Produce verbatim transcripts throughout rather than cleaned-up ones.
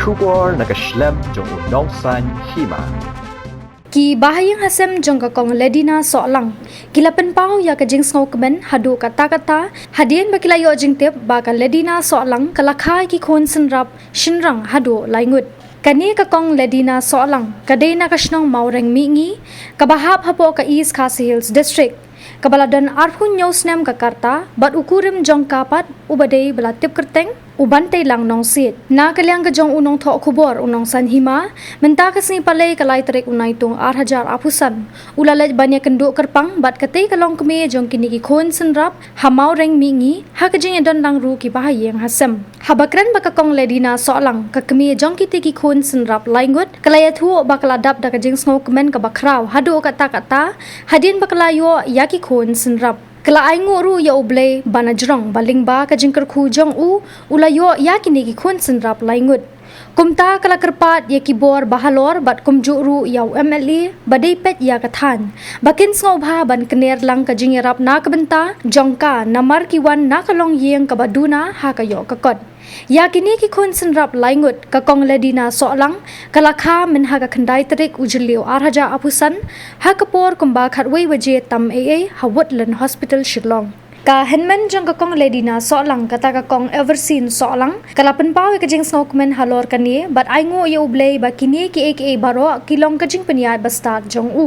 Khubor na ka shlem jong u Nongsaiñ Hima. Ki bahaïing hasem jong ka Kong Ledina Sohlang ki la pynpaw ïa ka jingsngewkmen haduh katta katta hadien ba ki la ïoh jingtip ba ka Ledina Sohlang ka la kha ïa ki khun synrap shynrang haduh lai ngut. Kane ka Kong Ledina Sohlang ka dei na ka shnong Mawreng Mihngi, kaba hap hapoh ka East Khasi Hills District, kaba la don arphew hynñiew snem ka rta, bad u kurim jong ka pat uba dei ba la tip kyrteng u Banteilang Nongsiej. Na ka liang ka jong u nongthoh khubor u Nongsaiñ Hima, mynta ka sngi Palei ka lai tarik u Naitung ar hajar arphew san, u la leit ban ïakynduh kyrpang bad katei ka longkmie jong kine ki khun synrap ha Mawreng Mihngi, ha ka jingïadon lang ruh ki bahaïing hasem. Haba kren bad ka Kong Ledina Sohlang, ka kmie jong kitei ki khun synrap lai ngut, ka la ïathuh ba ka la dap da ka jingsngewkmen kaba khraw haduh katta katta hadien ba ka la ïoh ïa ki khun synrap. Ka la ainguh ruh ïa U Blei ba na jrong ba lyngba ka jingkyrkhu jong u, u la ïoh ïa kine ki khun synrap lai ngut. Kumta ka la kyrpad ïa ki bor ba halor bad kumjuh ruh ïa u M L A ba dei peit ïa ka thaiñ, ba kin sngewbha ban kner lang ka jingïarap na ka bynta jong ka, namar ki wan na ka longïing kaba duna ha ka ïoh ka kot. Ïa kine ki khun synrap lai ngut, ka Kong Ledina Sohlang ka la kha mynha ka khyndai tarik u Jylliew ar hajar arphew san, ha ka por kumba khatwei baje tam eiei ha Woodland Hospital Shillong. Ka hynmen jong ka Kong Ledina Sohlang, kata ka Kong Everseen Sohlang, ka la pynpaw ïa ka jingsngewkmen halor kane bad ainguh ïa U Blei ba kine kiei kiei baroh ki long ka jingpynïaid bastad jong u.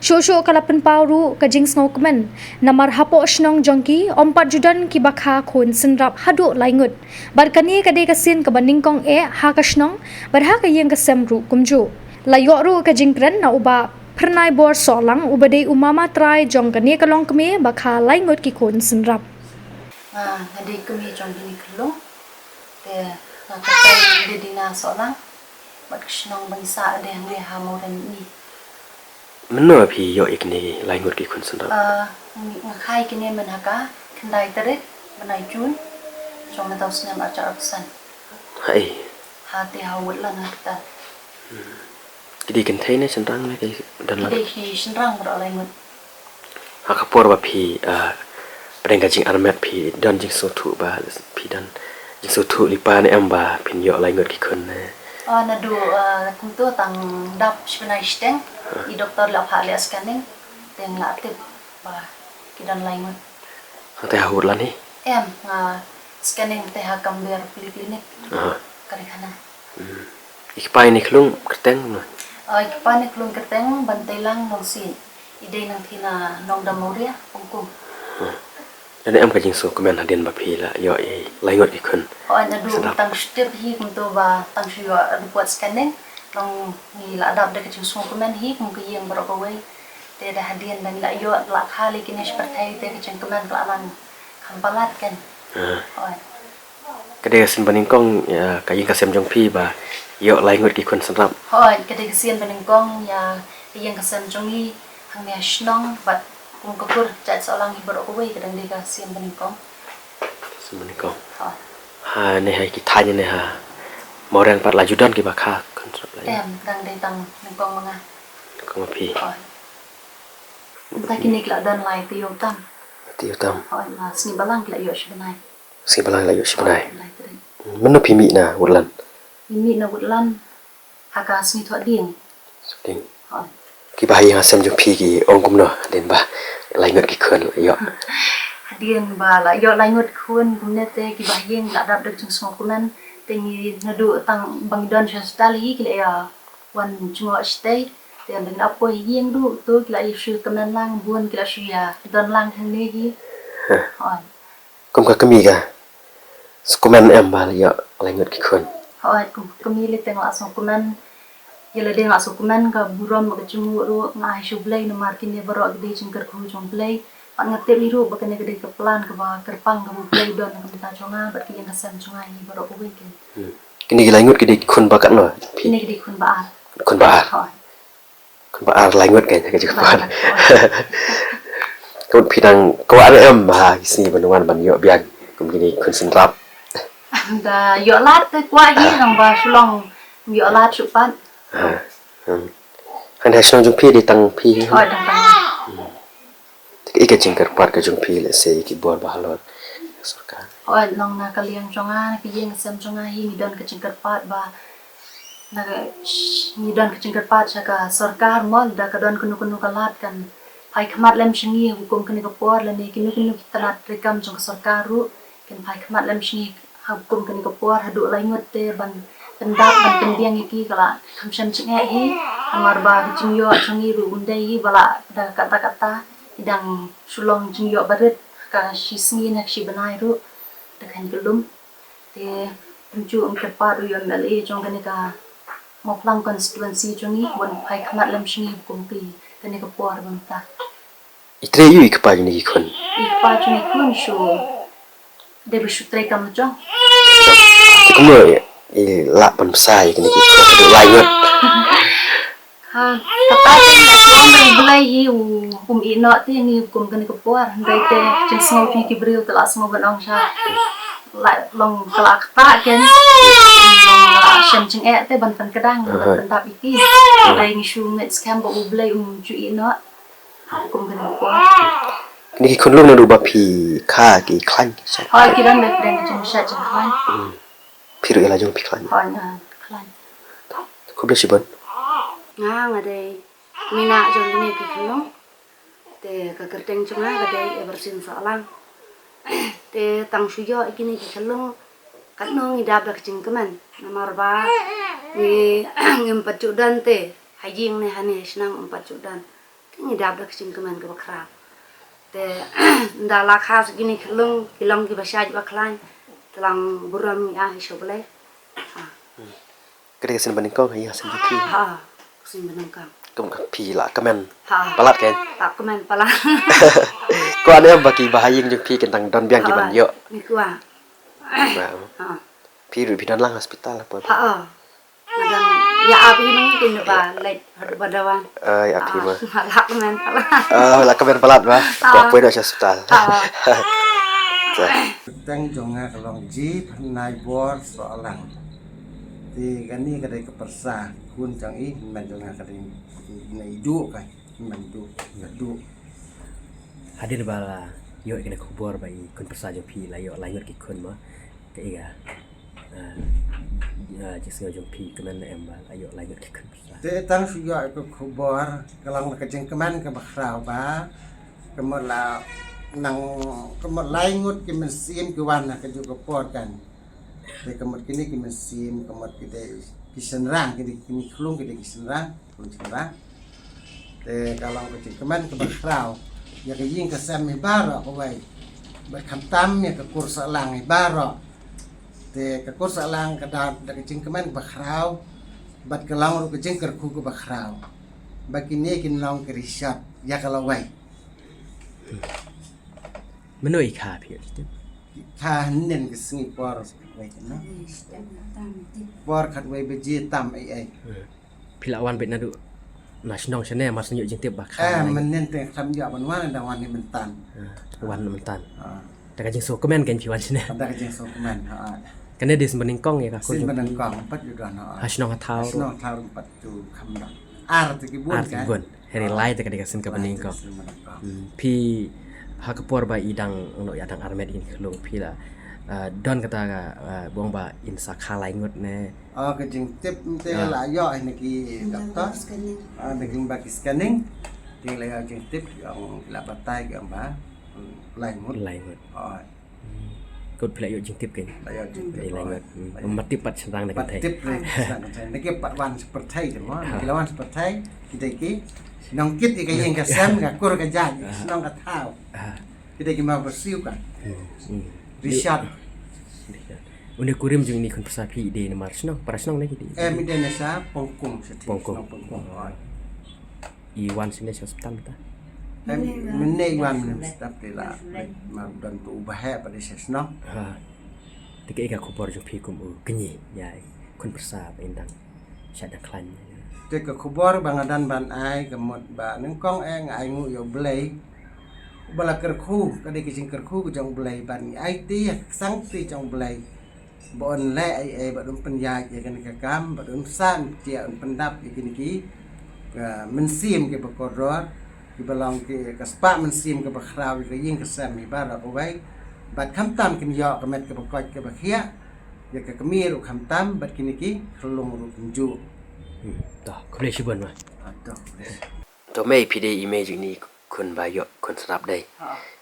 Shuh shuh ka la pynpaw ruh ka jingsngewkmen namar hapoh shnong jong ki, ym pat ju don kiba kha khun synrap haduh lai ngut. Bad kane ka dei ka sien kaba nyngkong eh ha ka shnong bad ha ka ïing ka sem ruh kumjuh. La ïoh ruh ka jingkren na u Bah Pyrnaibor Sohlang, uba dei u mama trai jong kane ka longkmie ba kha lai ngut ki khun synrap. Nga, nga dei kmie jong kine ki khyllung. Te nga kyrteng Ledina Sohlang. Bad ka shnong ba ngi sah dei hangne ha Mawreng Mihngi. Mynno phi ïoh ïa kine lai ngut ki khun synrap? Ah, nga kha ïa kine mynha ka khyndai tarik bnai Jun jong mynta u snem ar hajar arphew san. Haei? Hate ha Woodland Hospital. Ki dei kynthei ne shynrang ne ki don lang? Ki dei ki shynrang baroh lai ngut. Ha ka por ba phi, ah, pdeng ka jingarmet phi don jingsngewthuh ba phi don jingsngewthuh lypa ne em ba phin ïoh lai ngut ki khun ne? Oh, naduh, ah, kumto tang dap shi bnai shiteng, i doktor la phah leh scanning, te nga la tip ba ki don lai ngut. Hangtei ha Woodland hi? Em, nga scanning te ha Gambhir Polyclinic. Aha. Ka dei khana. Hmm. I kpa ine i khyllung kyrteng? Oh, i kpa ine i khyllung kyrteng Banteilang Nongsiej. I dei nangthie na Nongdam Mawria, Pongkung. Hmm. Don ne em ka jingsngewkmen hadien ba phi la ïoh ïa lai ngut ki khun? Oh, naduh tang shu tip hi kumto ba tang shu ïoh report scanning. Ngi la dap da ka jingsngewkmen hi kum ka ïing baroh kawei. Te da hadien ba ngi la ïoh la kha lei kine shi pyrthei te ka jingkmen ka la nang kham palat kan. Ah. Hooid. Ka dei ka sien banyngkong ïa ka ïing ka sem jong phi ba ïoh lai ngut ki khun synrap? Hooid, ka dei ka sien banyngkong ïa ka ïing ka sem jong ngi hangne ha shnong bad kum ka kur jait Sohlang hi baroh kawei ka dang dei ka sien banyngkong. Sien banyngkong. Hooid. Hangne ha ki thaiñ ne ha Mawreng pat la ju don kiba kha khun synrap lai? Em, dang dei tang nyngkong ma nga. Nyngkong ma phi. Hooid. Mynta kine ki la don lai taïew tam. Taïew tam. Hooid, la sngi Balang ki la ïoh shi bnai. Sngi Balang la ïoh shi bnai. Hooid, lai tarik. Mynno phi mih na Woodland? Ngi mih na Woodland ha ka sngi Thohdieng. Thohdieng. Hooid. Kiba ha ïing ha sem jong phi ki ong kumno hadien ba lai ngut ki khun la ïoh? Hadien ba la ïoh lai ngut khun kumne te kiba ha ïing la dap da ka jingsngewkmen te ngi naduh tang ba ngi don sha hospital hi ki la ïa wan jngoh shatei. Te ba ngi la poi ha ïing ruh to ki la ïa shu kmen lang bun ki la shu ïa don lang hangne hi. Hooid. Kum ka kmie ka sngewkmen em ba la ïoh lai ngut ki khun? Hooid, kum ka kmie lei te nga la sngewkmen. Ïa lade nga la sngewkmen ka burom bad ka jingmut ruh nga ai sha U Blei namar kine baroh ki dei jingkyrkhu jong U Blei. Bad nga tip hi ruh ba kane ka dei ka plan kaba kyrpang kaba U Blei u don na ka bynta jong nga bad ka ïing ka sem jong nga hi baroh kawei ki. Hmm. Kine ki lai ngut ki dei khun ba katno? Kine ki dei khun ba ar. Khun ba ar. Hooid. Khun ba ar lai ngut kein ha ka jingpyrkhat. Ka mut phi dang kwah ne em ha ki sngi ban wan ban ïoh biang kum kine khun synrap? Da ïoh lad te kwah hi nang ba shu long ïoh lad shu pat. Ha. Hmm. Hangne ha shnong jong phi dei tang phi? Hooid, dang tang. Hmm. Te kaei ka jingkyrpad ka jong phi lehse ïa ki bor ba halor sorkar? Hooid, long na ka liang jong nga, na ka ïing ka sem jong nga hi ngi don ka jingkyrpad ba Ngi don ka jingkyrpad sha ka sorkar mo, lada ka don kano kano ka lad kan phai khmat lem sha ngi ha kum kane ka por, lane kino kino ki tnat treikam jong ka sorkar ruh kin phai khmat lem sha ngi ha kum kane ka por, haduh lai ngut te ban pyndap ban pynbiang ïa ki, ka la kham shem jingeh hi. Namar ba ka jingïoh jong ngi ruh ym dei hi ba la da katta katta, i dang shu long jingïoh barit ka shi sngi ne ka shi bnai ruh da ka hynñiew ka lum. Te pynjur ym kyrpad u ïa u M L A jong kane ka Mawphlang constituency jong ngi, ban phai khmat lem sha ngi kum ki kane ka por ba mynta. I trei ïa u i kpa jong ngi ki khun? I kpa jong ngi ki khun shu dei ba shu treikam jong. Te kumno i lah ban bsa ïa kine ki khun haduh lai ngut? Ha, kata te nga shu ong ba U Blei hi u um ïehnoh te ngi kum kane ka por. Hynrei te jingsngew jong ki briew te la sngew ban ong sha la long ka la kata ken. Long la shem jingeh te ban pynkdang ban pyndap ïa ki. Hynrei ngi shu ngeit skhem ba U Blei um ju ïehnoh. Kum kane ka por. Kine ki khunlung naduh ba phi kha ki khlaiñ ki sha? Hooid, ki don ba pyrshah jingkhlaiñ. Phi ruh ïa la jong phi khlaiñ? Hooid, nga khlaiñ. Khublei shibun. Nga, nga dei kmie jong kine ki khunlung. Te ka kyrteng jong nga ka dei Evershin Sohlang. Te tang shu ïoh ïa kine ki khunlung katno ngi dap da ka jingkmen. Namar ba ngi, ngim pat ju don te ha ïing ne ha ne ha shnong ym pat ju don. Te ngi dap da ka jingkmen kaba khraw. Te ynda la kha sa kine ki khunlung ki long kiba shait ba khlaiñ. Te long burom ngi ai sha U Blei. Ha. Ka dei ka sien banyngkong ha ïing ha sem jong phi? Ha. Ka sien banyngkong. Kum ka phi la kmen. Ha. Palat ken? La kmen palat. Kwah ne em ba kiba ha ïing jong phi kin dang don biang ki ban ïoh? Ngi kwah. Phi ruh phi don lang hospital hapoh? Ha. Nga don ïa ap hi ma ngi, kin ba leit haduh ba da wan. Ïa ap hi ma. La kmen palat. La kmen palat ba. Ba poi noh sha hospital. Kyrteng jong nga ka long G. Phanai Bor Sohlang. Te kane ka dei ka pyrsa khun jong i, hynmen jong nga ka dei na i Duh ka, hynmen Duh, ka Duh. Hadien ba la ïoh kane ka khubor ba i khun pyrsa jong phi la ïoh lai ngut ki khun mo. Ka ïa, ah, ah, jingsngew jong phi kmen ne em ba la ïoh lai ngut ki khun pyrsa? Te tang shu ïoh ka khubor ka long ka jingkmen kaba khraw ba ka mut la nang ka mut lai ngut ki mynsiem ki wan ha kajuh ka por kan. Te ka mut kine ki mynsiem ka mut ki dei ki shynrang, ki dei kine ki khunlung ki dei ki shynrang. Te ka long ka jingkmen kaba khraw ïa ka ïing ka sem hi baroh kawei. Bad khamtam ïa ka kur sahlang hi baroh. Te ka kur sahlang ka dap da ka jingkmen kaba khraw bad ka long ruh ka jingkyrkhu kaba khraw. Ba kine kin long ka rishot ïa ka lawei. Mano i kha phi? Kha hynnin ka sngi por khatwei, por khatwei baje tam ei ei. Phi la wan beit naduh na shnong shane, mar shu ïoh jingtip ba kha? Eh, mynnin te khlem ïoh ban wan, da wan hi myntan. Wan myntan. Da ka jingsngewkmen kein phi wan shane. Da ka jingsngewkmen, ha. Kane dei sien banyngkong ïa ka khun? Sien banyngkong, pat ju don, ha. Ha shnong ha thaw? Ha shnong ha thaw pat ju kham don. Ar te ki bun. Ar te ki bun. Hynrei lai te ka dei ka sien ka banyngkong. Phi ha ka por ba i dang, noh ïa dang armet ïa ki khunlung phi la, ah, don kata ka, ah, bong ba in sa kha lai ngut ne? Oh, ka jingtip te la ïoh na ki doktor. Ah, na ki ba ki scanning. Te la ïoh jingtip, ong ki la batai ki ong ba, hmm, lai ngut. Lai ngut. Oh. Kut phi la ïoh jingtip kein. La ïoh jingtip. Lai ngut. Hmm. Ym tip pat shynrang na ki thei. Tip lai shynrang thei. Na ki pat wan sha pyrthei te mo. Na ki la wan sha pyrthei. Ki dei ki nongkit ïa ka ïing ka sem, ka kur ka jait, shnong ka thaw. Ki dei ki mawbyrsiew ka. Hmm. Rishot. Une kurim jong ine i khun pyrsa phi i dei namar shnong, para shnong ne ki dei? Em, i dei na sha Pongkung, sha Pongkung. Shnong Pongkung. I wan shane sha hospital mynta? Em, mynne i wan mynne sha hospital te la, ma don tu u baheh pat i sha shnong. Ha. Te kaei ka khubor jong phi kum u kñi ïa i khun pyrsa ba in dang shah dang khlaiñ? Te ka khubor ba nga dang ban ai ka mut ba nyngkong eh nga ainguh ïa U Blei. Ba la kyrkhu, ka dei ka jingkyrkhu ka jong U Blei ban ngi aiti ïa ka ksangti jong U Blei. Ba un leh ei ei, ba un pynïaid ïa kane ka kam, ba un san ïa un pyndap ïa kine ki, ah, mynsiem kiba kordor, kiba long ki ka spah mynsiem kaba khraw ïa ka ïing ka sem hi baroh kawei. Bad khamtam kin ïoh ka met kaba koit kaba khiah. Ïa ka kmie ruh kham tam bad kine ki khyllung ruh kumjuh. To, khublei shibun ma. Ah, to. To mei phi dei i mei jong ini khun ba ïoh khun srap dei.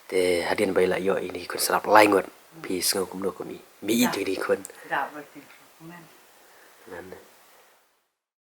Te hadien ba i la ïoh ini khun srap lai ngut. Phi sngew kumno kum i. Mi i tu ini khun. Da ba ti. Amen. Nan.